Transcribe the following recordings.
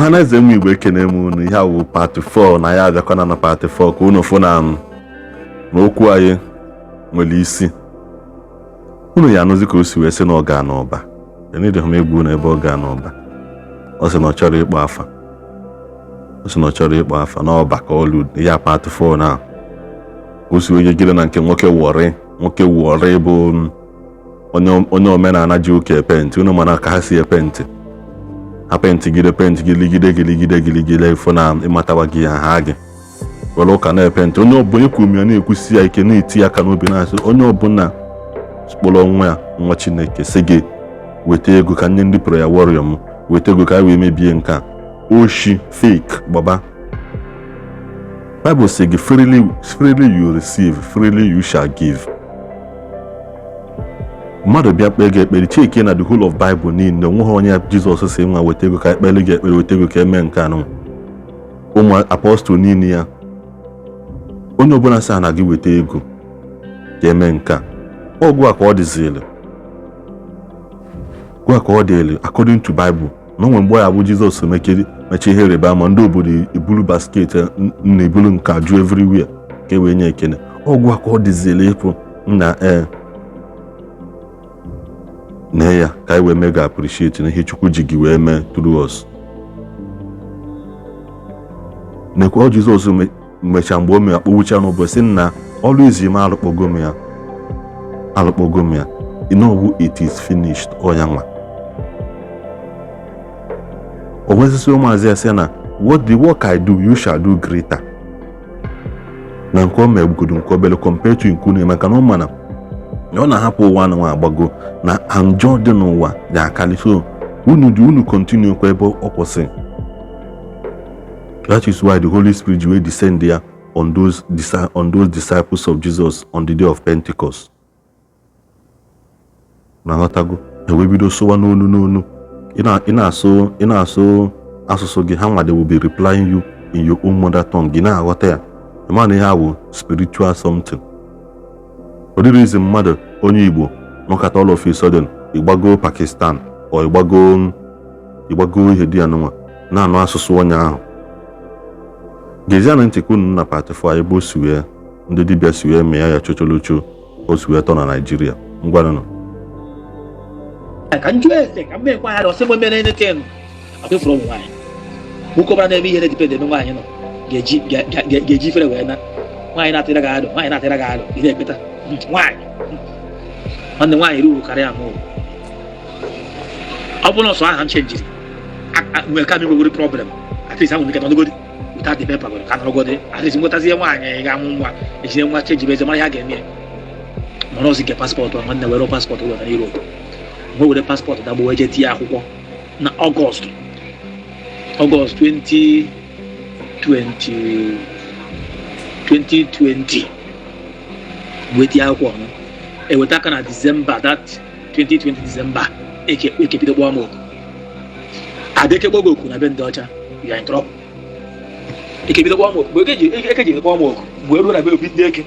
Ọhaneze ụmụ Igbo, ekene m unu. Ihe a wụ part 4 na ya abịakwana na part 4 ka unu fụ na okwu anyị nwere isi. Unu ya anụzi ka o si wee sị na ọ gaa n'ọba. Enidịghị m egwu na ebe ọ gaa n'ọba. Ọ sị na ọ chọrọ ịkpọ afa, ọ sị na ọ chọrọ ịkpọ afa n'ọba ka ọ lu ya. Part 4 na ka o si wee jegide na nke nwoke Warri. Nwoke Warri bụ onye omenala ji ụka epenti. Unu mana ka ha si epenti ha, pentigide pentigide giligide giligide, fụ na ịmatawa gị ya, ha gị were ụka na-epenti. Onye ọbụla ekwuru m ya na-ekwusi ya ike, na-eti aka n'obi, na-asị onye ọbụla kpọrọ onwe ya nwa Chineke sị gị weta ego ka nye ndị prayer warrior m, weta ego ka anyị wee mebie nke a, oshi fake gbaba. Bible sị gị, "Freely, freely you receive, freely you shall give." Mmadụ bịa kpee gị ekpere, cheke na the whole of Bible niile, onweghị onye Jizọs si nwa weta ego ka ekpere gị ekpere, weta ego ka eme nke anụ. Ụmụ apọstụl niile ya, onye ọbụla sị na gị weta ego ka eme nke a, ọgwụ a ka ọ dịzịrị gwa ka ọ dịrị according to Bible. Na onwe mgbe ya bụ Jizọs mekiri mechie ihe ịrịba ama, ndị obodo eburu basket na eburu nka ju everywhere ka e wee nye ekene. Ọgwụ a ka ọ dịzịrị ịpụ nna ee nee ya ka anyị wee mee ga appreciate na ihe Chukwu ji gị wee mee through us. Nekwa Jizọs mechaa mgbe o mere akpọwucha n'ụbọchị nna ọrụ izi m, alụkpọgo m ya, alụkpọgo m ya ịnọwu, it is finished. Ọya nwa o nwezisi ụmụazị ya sị na what the work I do, you shall do greater. Na nke o megbugodo nke obere compare to nke unu, maka na ọ mana na ọ na-ahapụ ụwa na nwa agbago na njọ dị n'ụwa ga-akarị. So unu dị unu continue kwa ebe ọ kwụsị. That is why the Holy Spirit will descend there on those disciples of Jesus on the day of Pentecost. Na nghọtago, ewee bido sụwa n'onu n'onu. Ị na-asụ asụsụ gị, ha nwa, they will be replying you in your own mother tongue. Gị na-aghọta ya, ịma na ihe a bụ spiritual something. Ọ dịrị izi mmadụ onye Igbo nọkata, all of a sudden ịgbago Pakistan or ịgbago ihe dị ya nụnwa, na-anụ asụsụ onye ahụ. Gezianụ ntị ka unu na part 4 ebe o si wee ndị dibịa si wee mee ya chocholocho, o si wee tọ na Naịjirịa. Ngwanụnụ. Ka m jụọ ese ka m mee nwaanyị ọsị m mere anything. Akwefuru ụmụ nwaanyị, nwoke ọbụla na-eme ihe na-edepend ebe nwaanyị nọ ga-eji ifere wee na nwaanyị na-atịra gị adụ, nwaanyị na-atịra gị adụ, ị na-ekpeta nwaanyị. Nwanne, nwaanyị ruru karịa m. Ọ bụrụ na ọsọ aha m chenjiri nwere ka m nwegoro problem, at least ahụ nke nọdụgodi without the paper ka nọrọgodi, at least nwetazie nwaanyị ga-amụ nwa, ejide nwa chenjibe eze mara ihe a ga-eme ya. Mara ozi nke passport. Nwanne, were passport were na Europe mgbe were passport dagbo wee jee tinye akwụkwọ na Ọgọst 2020 2020, wee tinye akwụkwọ ọnụ eweta aka na Disemba that 2020 Disemba. Eke eke bido kpọọ m oku, adeke kpọọ gị oku na be ndị ọcha, you are in trouble. Eke bido kpọọ m oku. Mgbe eke ji kpọọ m oku, mgbe ruo na be obi ndị eke,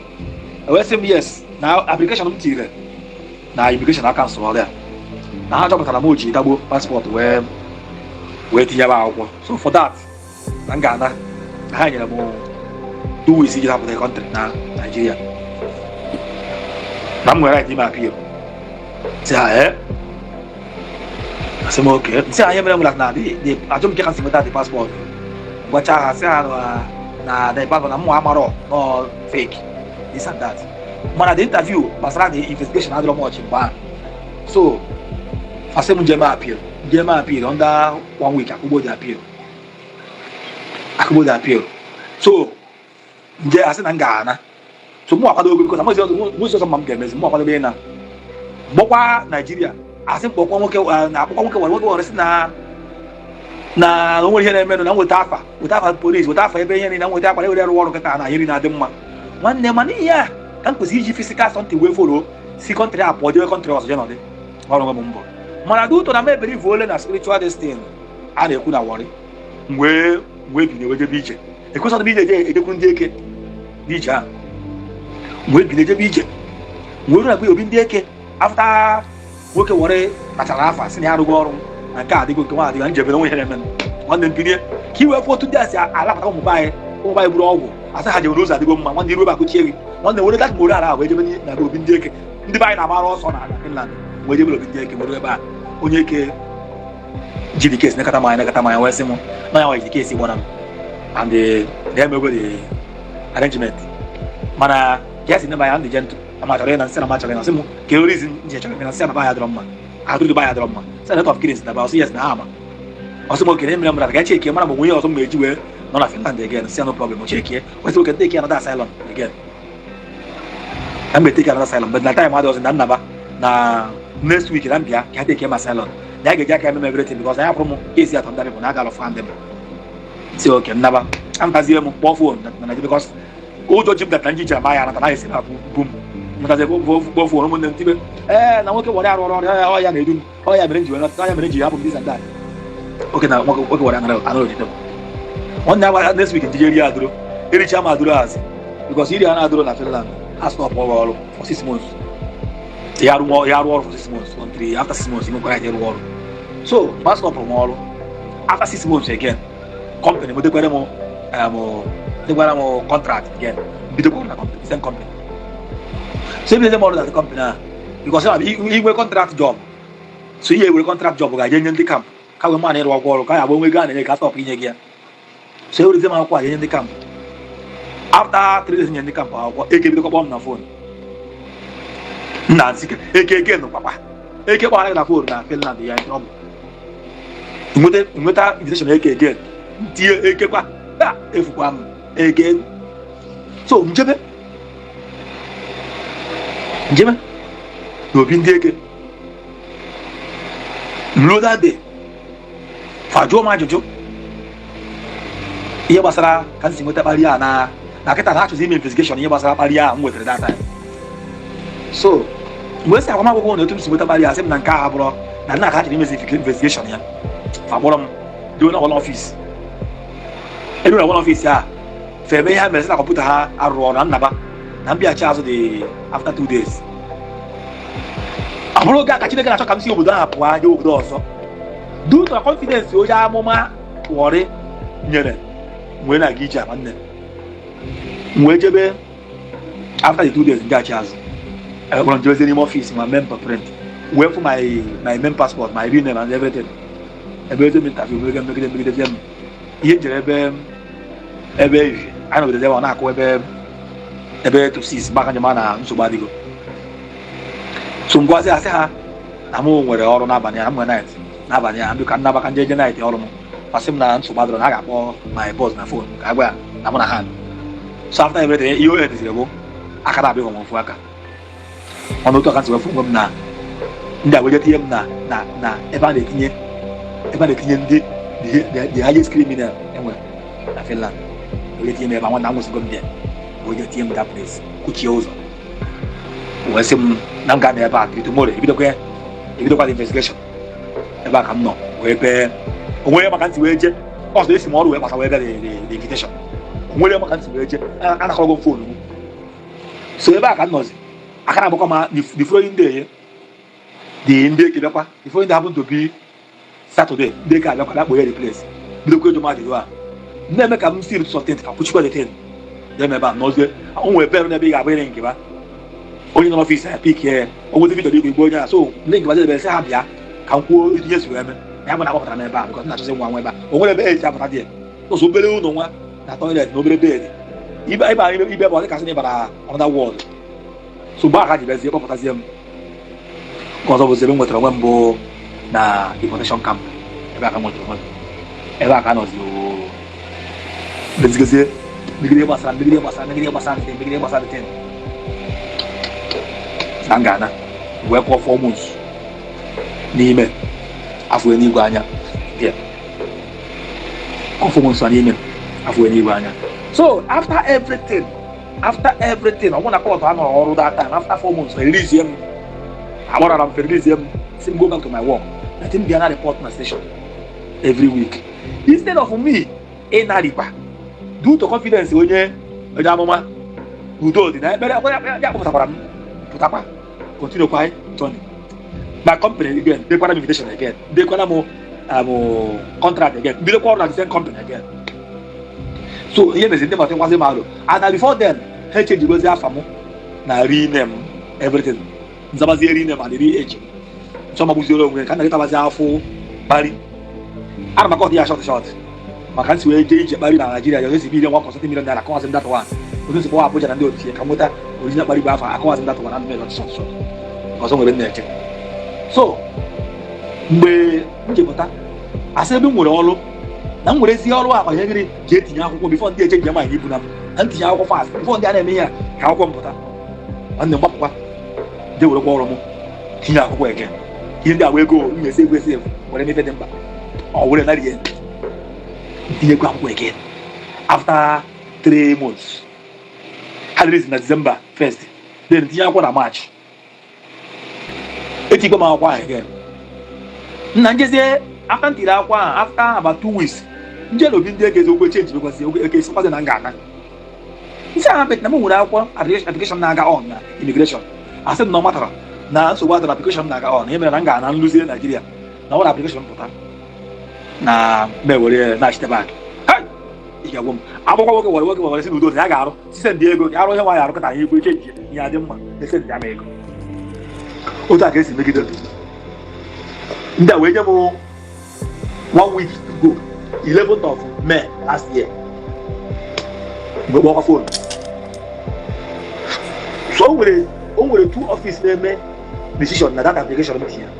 wee sị m yes, na application m tiri na immigration aka nsụgharị ya na ha chọpụtara m o ji dagbo passport wee tinye m akwụkwọ. So for that na m ga-ana, na ha nyere m 2 weeks iji hapụ the country na Nigeria, na m nwere right ime appeal. Si ha ee, asị m oke nsị ha ihe mere m na the ajụ m nke ka si nweta the passport. Gwacha ha, sị ha na the passport na mụ amarọ no fake, this and that. Mana the interview gbasara the investigation adịrọ m ọchị mgbe ahụ. So asị m njem appeal, njem appeal under one week, akwụgbo the appeal, akwụgbo the appeal. So nje asị na m ga-ana. So mụ akwado because amaghịzi ọzọ ma m ga-emezi. Mụ akwadobe ịna gbọkwa Naijiria, asị mkpọkwa nwoke na akpọkwa nwoke were nwoke were sị na o nwere ihe na-emenụ, na nweta afa, weta afa polisi, weta afa ebe ihe niile, nweta akwara ewere arụ ọrụ kịta na ihe na-adị mma. Nwanne, mana ihe a ka m kwesịrị iji physical something wee follow si country a pụọ jebe country ọzọ, jee nọdị ọrụ nwe m mbọ. Mana dị ụtọ na m ebelieve ole na spiritual destiny a na-ekwu na Warri wee bi na ejebe ije, ekwesịrị m ije eje ejekwu ndị eke n'ije ahụ. Wee bi na-ejebe ije wee ruo na be obi ndị eke. After nwoke were nachara afa, sị na ya arụgo ọrụ na nke a adịgo, nke nwa adịgo, njebe na onwe ihe na-eme. Nwanne m, binie ka i wee fụ otu ndị a si alapụta ụmụ be anyị. Ụmụ be anyị buru ọgwụ, asị ha jewere ụzọ adịgo mma. Nwanne, iru ebe akụchie gị. Nwanne, were that moral ahụ wee jebe na obi ndị eke. Ndị be anyị na-agbara ọsọ na Finland wee jebe obi ndị eke. Were ebe a onye eke ji the case nekata m anya, nekata m anya, wee sị m na ya nwa ji the case gbara m and the emego the arrangement. Mana ka ya si nebe anya ndị gentle ama chọrọ ịna nsị na ma chọrọ ịna sị m ka e reason nji chọrọ ịna nsị na ba ya dọrọ mma, adụrụ ba ya dọrọ mma. Sị na of killings na ba ọsị yes na ha ama. Ọsị m okene mere mmadụ ka ya chekie mara ma onwe ihe ọzọ m eji wee nọ na Finland again. Sị ya no problem. O chekie, wesị oke take another asylum again, na mgbe take another asylum, but na time adị ọzọ na nnaba na next week na mbịa ka ya take m asylum, na ya ga-eji aka eme m everything because na ya kwụrụ m esi atọ ndị people na aga alụ ndị m si oke nnaba amtazie m kpọọ phone na Nigeria because ụjọ ji m data nji jere ma ya anata na esi na bu m mtazie kpọọ phone ụmụnne m tibe ee na nwoke were arụ ọrụ ọrụ ya, ọ ya na-edu m, ọ ya mere m ji wee nata, ọ ya mere m ji hapụ m, this and that. Oke na nwoke were anara anara ojide m. Nwanne ya, next week njije rie adụro, ericha m adụro hazi because iri a na-adụro na Finland ha stop ọrụ ọrụ for 6 months. Ya arụ, ya arụ ọrụ for 6 months until after 6 months ị nwekwara ike ịrụ ọrụ. So ma stop m ọrụ after 6 months again, company m dekwere m dekwara m contract again, bidokwa na company, same company. So ebidozie m ọrụ na the company a because inwe contract job, so ihe ewere contract job ga-eje nye ndị camp ka wee ma na ịrụ ọgwụ ọrụ ka ya bụ onwe ego a na-enye ka stop inye gị ya. So ewerezie m akwụkwọ a nye ndị camp. After 3 days nye ndị camp akwụkwọ, eke bidokwa kpọọ m na phone nna nsị eke eke nụkwakwa eke kpọrọ gị na phone na Finland ya trouble. Nweta nweta invitation eke again, tinye ekekwa ha efukwa m eke. So njebe njebe n'obi ndị eke nruo that day, fa jụọ m ajụjụ ihe gbasara ka m si nweta kparịa a na kịta na achọzi ime investigation ihe gbasara kparịa a m nwetara that time. So mgbe esi agbamakwụkwọ na etu m si nweta kparịa, sị m na nke a bụrụ na nna ka a chọrọ imezi investigation ya. Fa kpọrọ m duo na one office eru na one office a, fa eme ihe ha mere, sị na kọmputa ha arụrụ ọrụ na nnaba na mbịaghachi azụ dị after 2 days. Ọ bụrụ oge a ka Chineke na-achọ ka m si obodo ahụ pụọ jee obodo ọzọ due to confidence onye amụma Warri nyere m wee na-aga ije a. Nwanne m, wee jebe after the 2 days ngaghachi azụ, ekpọrọ m jebezie n'ime office ma mee print wee fụ my main passport, my real name and everything. Ebe eze m interview megide megide megidezie m ihe m jere ebe ebe ehihie anyị nọgideze ebe ọ na-akụ ebe ebe to 6 maka njem a na nsogbu adịgo. So ngwazi asị ha na mụ nwere ọrụ n'abalị a, m nwere night n'abalị a, mbikọ nnaba ka nje je night ọrụ m. Asị m na nsogbu adịrọ, na a ga-akpọ my boss na phone ka a gwa ya na mụ na ha. So after everything, ihe o edeziri bụ aka na-abịa m ofu aka ọnụ otu aka nsi wee fụ onwe m na ndị a wee tinye m na ebe a na-etinye ndị the highest criminal enwere na Finland. Wee tinye m ebe a. Nwanna, nwụsịgo m there. Wee tinye m that place, kuchie ụzọ, wee sị m na m ga-anọ ebe a till tomorrow, ebidokwa the investigation. Ebe a ka m nọ wee bee onwere maka ntị wee jee ọzọ. Esi m ọrụ wee gbasa wee bịa the invitation onwere maka ntị wee jee anakọrọgo m phone m. So ebe a ka m nọzi aka na-agbakọ ma the following day the ndị eke bịakwa. The following day happen to be Saturday. Ndị eke abịakwa bịa kpọnye the place, bidokwa ịjụ m ajụjụ a na-eme ka m si something ka kwuchikwa the thing dị ebe a nọzie. O nwere bel n'ebe ị ga-abụ ịrị nke ba onye nọ n'office ya pick ya, o nweta video igwe igwe onye a. So ndị nke ebe sị ha bịa ka m kwuo ihe si wee mee na ya bụ na akpọpụtara m ebe a because na-achọzi nwa nwa ebe a. O nwere ebe eji apụta dị ya ụzọ obere ụlọ nwa na toilet na obere bed ibe ịba ibe ebe ọ dị ka sị na ịbara another world. So mgbe aka ji bịazie kpọpụtazie m nke ọzọ bụzi ebe m nwetara onwe m bụ na deportation camp. Ebe a ka m nwetara onwe m, ebe a ka nọzi oo mezigozie megide gbasara megide gbasara megide gbasara ndị megide gbasara ndị na m ga-ana wee kwụọ 4 months n'ime afọ eluigwe anya there, kwụọ 4 months n'ime afọ eluigwe anya. So after everything, after everything, ọ bụrụ na court anọrọ ọrụ that time, after 4 months release m, agbarara m, release m, si m go back to my work na m bịa na report na station every week instead of me ịnarikwa due to confidence onye amụma udo dị na ekpere ya kpọpụtakwara m pụtakwa continue kwa journey. My company again dekwara m invitation again, dekwara m contract again, bidokwa ọrụ na the same company again. So ihe mezi ndị mmadụ nkwazi m alụ, and na before then ha echenjigozi afa m na rename everything, nzabazie rename and re age m. Nchọ magbuziere onwe ka m na-agịtabazi afọ kpari. Ana m akọta ya short short maka nsi wee jee ije kpari na Naijiria ya esi bilion 1.something million naira. Akọwazi m that one, otu nsi kpọwa Abuja na ndị otu ya ka m nweta original kpari bụ afa. Akọwazi m that one and short short short ọzọ nwere m na-eche. So mgbe m jepụta, asị ebe m nwere ọrụ na m werezi ọrụ a kwanye gịrị ji etinye akwụkwọ before ndị eche njem anyị ibu na m na ntinye akwụkwọ fast before ndị a na-eme ihe a ka akwụkwọ m pụta. Nwanne m, gbapụkwa jee werekwa ọrụ m tinye akwụkwọ eke. Ihe ndị agba ego m na-esi egwu esi efu were mefe dị mkpa, ọ were narị ya ntinyekwa akwụkwọ eke. After 3 months, ha release na December 1st, then tinye akwụkwọ na March. Etikwa m akwụkwọ ahụ again nna njezie. After ntiri akwụkwọ ahụ, after about 2 weeks, nje na obi ndị eke okwu change mekwasị eke sikwazi na m ga-ana nsị ahụ bet na m nwere akwụkwọ application na-aga on na immigration. Asị m na ọ matara na nsogbu adara, application na-aga on. Ihe mere na m ga-ana nlụzie Naijiria na ọ nwere application pụta na m ewere na-achite back. Ị ga-agwa m akwụkwọ nwoke were nwoke were si n'udo ya ga-arụ sise ndị ego ya arụ ihe nwaanyị arụkọta anyị ikwu change ihe adị mma ese ndị ama ego. Otu a ka esi megide ndị a wee nye m one week to go, 11th of May last year. Mgbe kpọkwa phone, so o nwere two office na-eme decision na that application m tinyere.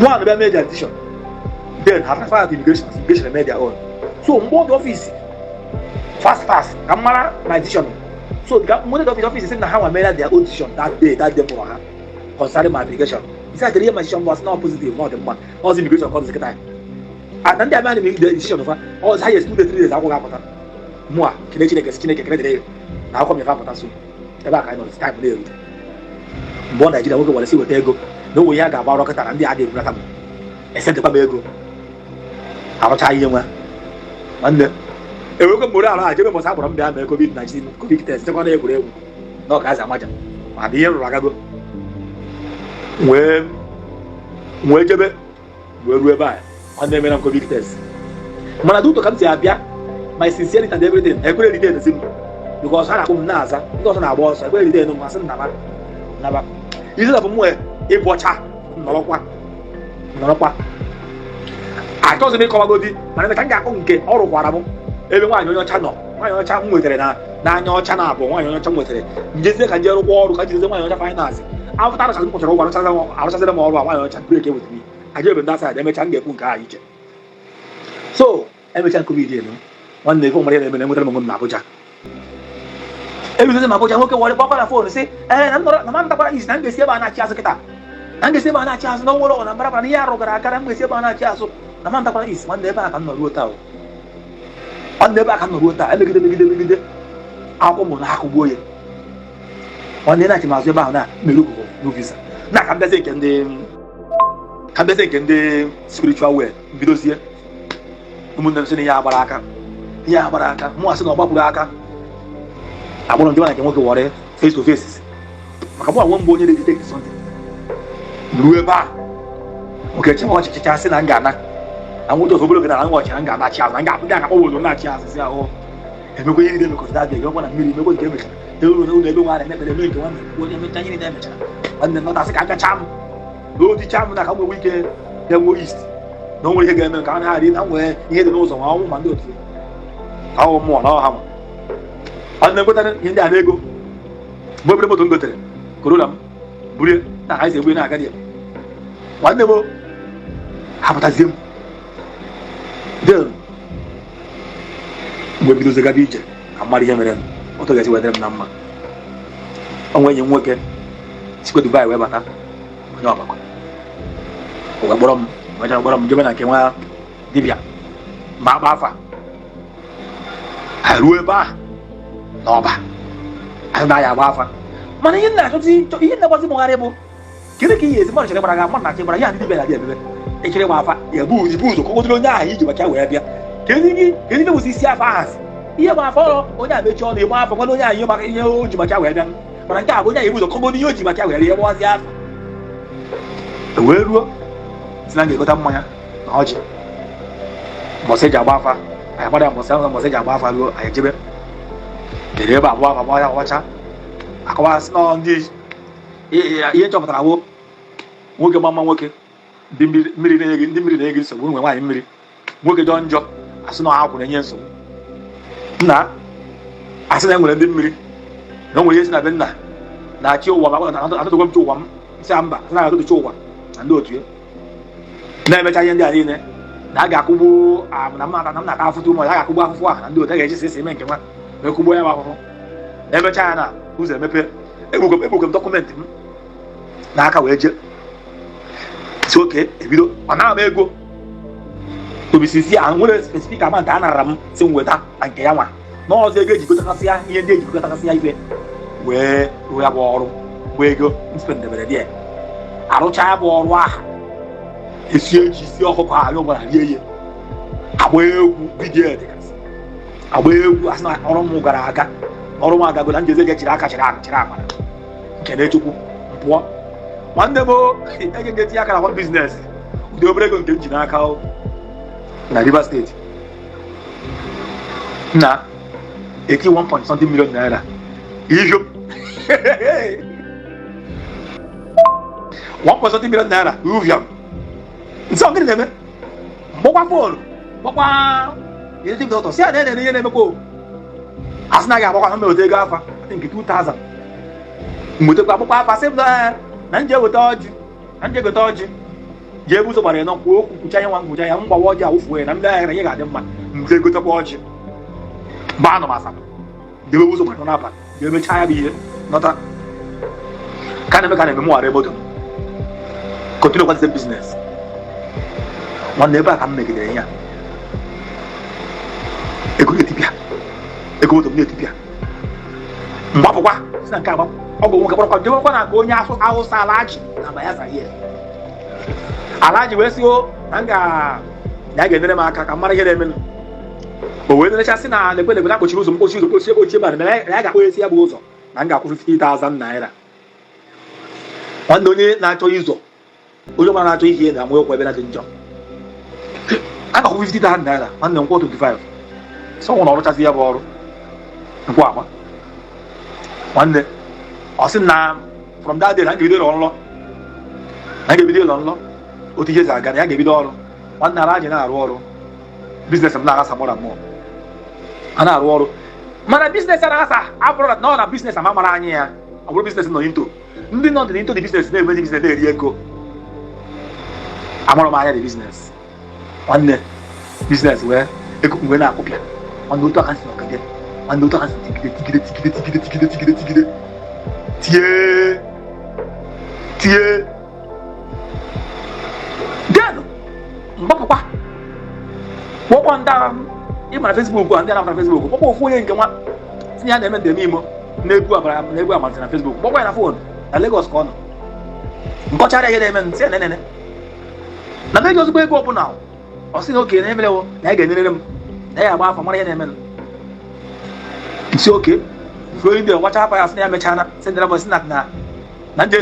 One bịa mee their decision, then ha transfer to immigration, immigration eme their own. So mgbe ọ dị office fast fast ka m mara my decision. So ka mgbe dị office, office sị na ha nwa mere their own decision that day. That day mụrụ ha concerning my application, isi akere ihe my decision was not positive, na ọ dị mma na ọzọ immigration ka ọ dị kịta and ndị abịa na decision fa ọzọ ha yes 2 to 3 days akwụkwọ apụta. Mụ a kene Chineke, si Chineke kene dịrị ya na akwụkwọ m nyefe apụta. So ebe a ka anyị nọ time na-eru mgbe ọ Naijiria nwoke gwara si weta ego na onwe ihe a ga-agba ọrụ kịta na ndị a ga-ebunata m esendịkwa m ego arụcha ihe nwa. Nwanne, ewekwe m arụ a jebe mbọsị akpọrọ m bịa mee COVID-19, COVID test sekwa na egwuregwu na ọ ka aza amaja ma ihe rụrụ agago wee wee jebe wee ruo ebe a. Nwanne, emere m COVID test, mana dụtụ ka m si abịa, my sincerity and everything, ekwere retain si m because ha na-akpọ m na-aza, ndị ọzọ na-agba ọsọ, ekwere retain m. Asị m naba naba isi na bụ m nwee ịbọcha nọrọkwa nọrọkwa. Achọghịzị m ịkọwagodi, mana emecha m ga-akọ nke ọ rụkwara m ebe nwaanyị onye ọcha nọ. Nwaanyị ọcha m nwetara na n'anya ọcha na abụọ nwaanyị onye ọcha m nwetara njezie ka nje rụkwa ọrụ ka jidezie nwaanyị ọcha finance. After arụchasị m kwụchara ụgwọ, arụchazịrị m ọrụ a nwaanyị ọcha break ewetara m aja ebe ndị asa. Emecha m ga-ekwu nke a iche. So emecha nke COVID elu. Nwanne, ife nwere na-eme na enwetara m onwe m na Abuja. Ebidozi m Abuja, nwoke were gbakwa na phone sị ee na m nọrọ na ma ntakwara isi na m ga-esi ebe a na-achị azụ kịta, na m ga-esi ebe a na-achị azụ na nwere ọ na mbara na ihe arụ gara aga, na m ga-esi ebe a na-achị azụ na ma ntakwara isi. Nwanne, ebe a ka m nọ ruo taa o. Nwanne, ebe a ka m nọ ruo taa. Emegide megide megide akwụkwọ m na akụgbuo ya. Nwanne, na-achị m azụ ebe ahụ na mere ogogo no visa na ka m bịazie nke ndị ka m bịazie nke ndị spiritual way bidozie. Ụmụnne m sị na ihe agbara aka, ihe agbara aka. Mụ asị na ọ gbakwuru aka agbụrụ ndị nke nwoke wọrị face to face maka mụ anwe mbụ onye na-edetect something ruo ebe a. Nwoke chewa ọchịchịcha sị na m ga-ana na nwụta ofe obere oge na nwa ọchị na m ga-anachi azụ na m ga-abụ ndị akpọ obodo na-achị azụ si ahụ emekwa ihe niile emekọta abịa gakwa na mmiri emekwa nke emechara elu na ụlọ ebe nwa na-eme ekpere eme nke nwanne onye emecha ihe niile emechara. Nwanne, nọtasị ka agacha m na oticha m na ka m nwee ike bịa nwee east na o nwere ihe ga-eme ka a na-adị na nwee ihe dị n'ụzọ ma ọnwụ ma ndị otu ka ọ mmụọ na ọha ma. Nwanne m, kwetara ihe ndị a na ego mgbe obere moto m gotere Corolla m burie na ka anyị si ebu na-aga dị ya. Nwanne m, hapụtazie m then mgbe bidozi gaba ije ka mmadụ ihe mere m otu ga-esi wetara m na mma onwe enyi m nwoke sikwa Dubai wee bata onye ọgbakọ o wee kpọrọ m mechara kpọrọ m jebe na nke nwa dibịa ma agba afa. Ha ruo ebe ahụ n'ọba anyị na-aya agba afa, mana ihe na-achọzi ihe na-agbazi m gharị bụ kedu ka ihe ezi mmadụ chere gbara ga mmadụ na-achọ ịgbara ya. Ndị dibịa na-adị emebe echere gba afa ya bụ ibu ụzọ kọgodoro onye ahụ iji maka ya wee bịa. Kedu gị kedu ife bụzi isi afa ahazi ihe gba afa ọrụ onye a mechie ọnụ ịgba afa nwere onye ahụ ihe maka ihe o ji maka ya wee bịa, mana nke a bụ onye ahụ ibu ụzọ kọgodo ihe o ji maka ya wee bịa gbawazi afa wee ruo. Si na m ga-egota mmanya na ọjị mbọsị eji agba afa. Anyị gbara ya mbọsị ahụ. Mbọsị eji agba afa ruo, anyị ejebe dere ebe abụọ afa gba ya ọcha akọwa, sị na ndị ihe nchọpụtara wo nwoke gbama nwoke, ndị mmiri na-enye gị, ndị mmiri na-enye gị nsogbu, nwe nwaanyị mmiri, nwoke jọọ njọ, asị na akwụ na-enye nsogbu. Nna asị na enwere ndị mmiri na o nwere ihe si na be nna na-achị ụwa, ma atụtụgwo m chi ụwa m sị mba, asị na atụtụchi ụwa na ndị otu ya na-emecha ihe ndị a niile na a ga-akwụgbu na m na-ata afụfụ ụmụ ya, a ga-akwụgbu afụfụ ahụ na ndị otu a ga-eji sisi eme nke nwa wee kwụgbuo ya bụ afụfụ. Na-emecha ya na ụzọ emepe. Egbukwe m document m n'aka wee jee si oke ebido. Ọ nara m ego tobisisi a nwere specific amount a nara m, si m weta na nke ya nwa n'ọzọ ego ejikọtakasị ya, ihe ndị ejikọtakasị ya ife wee rụọ ya bụ ọrụ bụ ego m spendebere dị arụcha ya bụ ọrụ aha. Esi eji isi ọkụkọ ahụ ọbụla rie ihe, agba egwu video dịgasị, agba egwu, asị na ọrụ m gara aga, ọrụ m agago na njeze chiri aka chiri aka chiri amara nke na-echukwu pụọ. Nwanne m, ege ga-etinye aka na one business ụdị obere ego nke m ji n'aka na Rivers State na eti 1 point something million naira ivio, 1 point something million naira uviam. Nsọ gịnị na-eme? Mgbakwa phone, gbakwa native doctor, si ya na ihe na-emekwa o, asị na ga-agbakwa na mmeweta ego afa nke 2000 mwetakwa agbakwa afa, sị m na nje weta ọjị, na nje gote ọjị, ji ebe ụzọ gbara ya nọ kwuo okwu, kwucha ihe nwa ngwụcha ya, mgbawa ọjị awụfuo ya na ndị ahịa ihe ga-adị mma. Mgbe egotekwa ọjị gbaa nọ m Asaba, debe ụzọ gbara n'abalị, ga emechaa ya bụ ihe nọta ka na-eme ka na-eme mụghara moto, continue kwa the same business. Nwanne, ebe a ka m megidere ya, ego na-etipịa, ego moto m na-etipịa, mgbapụkwa si na nke agbapụ ọgwụ nwoke kpọrọkwa jebekwa na nke onye Awụsa Alaji na Bayelsa ihe Alaji wee sị o na m ga na ya ga-enyere m aka ka m mara ihe na-emenụ. O wee nerechasị na lekwe lekwe na kpochiri ụzọ m, kpochi ụzọ, kpochie kpochie, mana na ya ga-akpọ esi ya bụ ụzọ na m ga-akwụ 50,000 naira. Nwanne, onye na-achọ ịzọ, onye ọbụla na-achọ ihe na-amụ okwu ebe na-adị njọ, a ga-akwụ 50,000 naira. Nwanne m, kwụọ 25 sọ nwụ na ọrụchazi ya bụ ọrụ nkwụ agba. Nwanne, ọ sị na from that day na m ga-ebido ịlọ nlọ, na m ga-ebido ịlọ nlọ otu ihe si aga, na ya ga-ebido ọrụ. Nwanne, ala ji na-arụ ọrụ, business m na-aghasa mụra mmụọ a na-arụ ọrụ, mana business anaghasa abụrụ na ọ na business ama mara anyị ya, ọ bụrụ business nọ into ndị nọ into the business na-emezi business na-eri ego, amara m anya the business. Nwanne, business wee ego mgbe na-akụpịa. Nwanne, otu aka si nọgide. Nwanne, otu aka si tigide tigide tigide tigide tigide tigide tigide tie tie. Then mgbapụkwa kpọkwa ndị ịma na Facebook a, ndị na Facebook, kpọkwa ofu onye nke nwa tinye ya na-eme ndem imo na-ebu abara na-ebu amasị na Facebook, kpọkwa ya na phone na Lagos ka ọ nọ, nkọchara ihe na-eme nsị nene na meji ozugbo ego ọbụla. Ọ sị na oke na-emerewo na ya ga-enyere m na ya agba afọ mara ihe na-eme nsi oke ruo ndị ọgbacha afa ya, sị na ya mechana sị ndara sị na na nje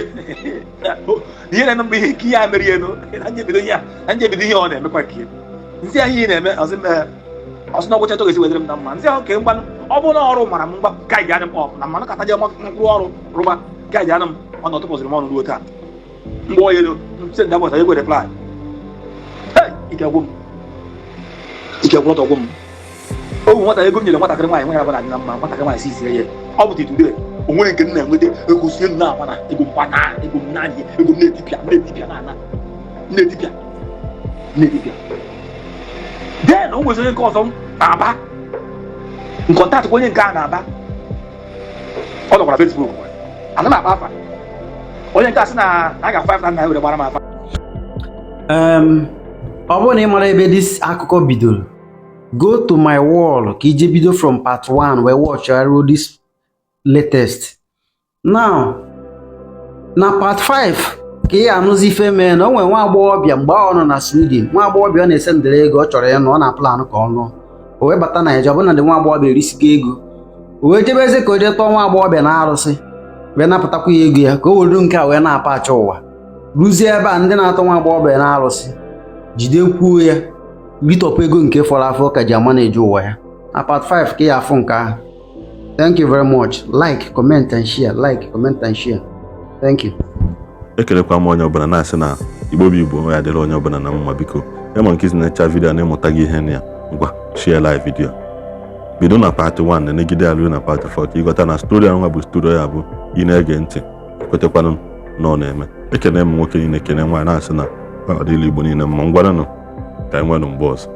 ihe na-eme mgbe ihe nke ihe a mere ya elu na nje bido ihe a, na nje bido ihe ọ na-emekwa nke nsị ahụ ihe na-eme. Ọsị mee, ọsị na ọgwụcha ga-esi wedere m na mma nsị ahụ ke mgbanụ. Ọ bụrụ na ọrụ mara m mgba gaidi anya m ọ na mmanụ kata je mkpụrụ ọrụ rụba gaidi anya m, ọ na ọtụpụziri m ọnụ ruo taa. Mgbe ọ elu sị ndị abụta ekwe reply. Hey, ike gwụ m, ike gwụ ọtọ gwụ m. O nwata ego m nyere nwatakịrị nwaanyị nwe ya bụla dị na mma, nwatakịrị nwaanyị si isie ya ọ bụ today o nwere nke m na-enweta ego sie m na-akwa na ego m kwana ego m naanị ego m na-etipịa na-etipịa na ana na-etipịa na-etipịa. Then o nwezi onye nke ọzọ na-aba n contact, onye nke a na-aba, ọ nọkwara Facebook, ana m akpa afa onye nke a sị na a ga-afụ 5 naira were gbara m afa. Ọ bụrụ na ị mara ebe this akụkọ bidoro, go to my wall ka ije bido from part 1 wee watch ruo this latest. Now na part 5 ka ị anụzi ife mee na o nwere nwa agbọghọbịa mgbe ọ nọ na Sweden, nwa agbọghọbịa ọ na-ese ndere ego, ọ chọrọ ịnụ, ọ na-plan ka ọ nụọ. O wee bata Naịjirịa, ọ bụrụ na ndị nwa agbọghọbịa erisigo ego, o wee jebezi ka o jee tọọ nwa agbọghọbịa na arụsị wee napụtakwa ya ego ya, ka o were nke a wee na-apa achọ ụwa. Ruzie ebe a, ndị na-atọ nwa agbọghọbịa na-arụsị jidekwuo ya, ritọpụ ego nke fọrọ afọ ka ji ama na-eji ụwa ya. Na part 5 ka ya afụ nke ahụ. Thank you very much. Like, comment and share. Like, comment and share. Thank you. Ekelekwa m onye ọbụla na-asị na Igbo bụ Igbo, ya dịrị onye ọbụla na mma. Biko, ya ma nke isi na-echa video na ịmụta gị ihe na ya, ngwa, share live video. Bido na part 1 na negide ya ruo na part 4 ka ịghọta na story ahụ bụ story ya bụ ị na-ege ntị kwetekwanụ na ọ na-eme. Ekene m nwoke niile, ekene nwaanyị, na-asị na ọ dịla Igbo niile mma. Ngwanụnụ, ka anyị nwenụ mgbe ọzọ.